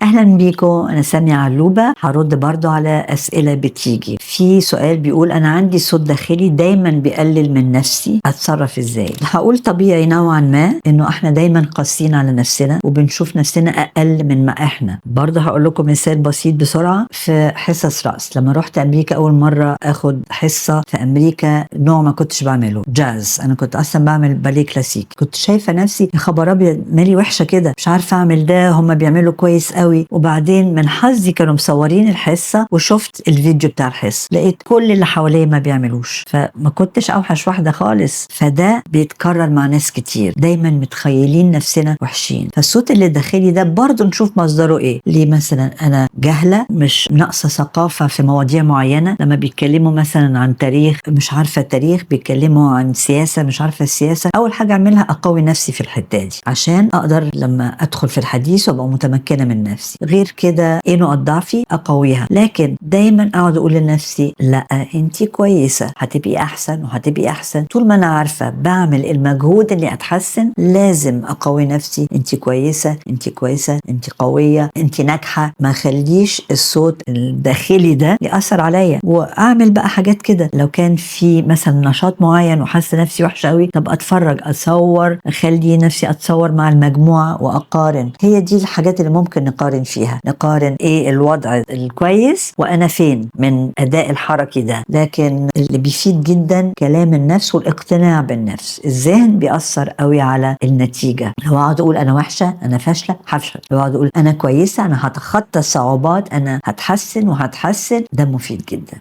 اهلا بيكم، انا سامية علوبة. هرد برضو على اسئلة بتيجي. في سؤال بيقول انا عندي صوت داخلي دايما بيقلل من نفسي، اتصرف ازاي؟ هقول طبيعي نوعا ما انه احنا دايما قاسيين على نفسنا وبنشوف نفسنا اقل من ما احنا. برضه هقول لكم مثال بسيط بسرعة. في حصص رقص لما رحت امريكا اول مرة اخد حصة في امريكا، نوع ما كنتش بعمله جاز، انا كنت اصلا بعمل باليه كلاسيك. كنت شايفة نفسي يا خبر ابيض مالي وحشة كده، مش عارفة اعمل ده، هم بيعملوا كويس قوي. وبعدين من حظي كانوا مصورين الحصة وشفت الفيديو بتاع الحصة، لقيت كل اللي حواليا ما بيعملوش، فما كنتش اوحش واحدة خالص. فده بيتكرر مع ناس كتير، دايما متخيلين نفسنا وحشين. فالصوت اللي داخلي ده برضه نشوف مصدره ايه. ليه مثلا انا جاهله، مش ناقصه ثقافة في مواضيع معينة، لما بيتكلموا مثلا عن تاريخ مش عارفه تاريخ، بيتكلموا عن سياسة مش عارفه السياسة، اول حاجة اعملها اقوي نفسي في الحتة دي عشان اقدر لما ادخل في الحديث وابقى متمكنة من نفسي. غير كده ايه نقط ضعفي اقويها. لكن دايما اقعد اقول لنفسي لا انت كويسة، هتبقي احسن وهتبقي احسن. طول ما انا عارفه بعمل المجهود اللي اتحسن لازم اقوي نفسي، انت كويسة، انت كويسة، انت قوية، انت ناجحة. ما اخليش الصوت الداخلي ده ياثر عليا. واعمل بقى حاجات كده، لو كان في مثلا نشاط معين وحاسه نفسي وحشة قوي، طب اتفرج، اصور، اخلي نفسي اتصور مع المجموعة واقارن. هي دي الحاجات اللي ممكن نقارن فيها، نقارن ايه الوضع الكويس وانا فين من اداء الحركي ده. لكن اللي بيفيد جدا كلام النفس والاقتناع بالنفس. الذهن بيأثر قوي على النتيجة. لو اقعد اقول انا وحشة، انا فاشلة، هفشل. لو اقعد اقول انا كويسة، انا هتخطى الصعوبات، انا هتحسن وهتحسن، ده مفيد جدا.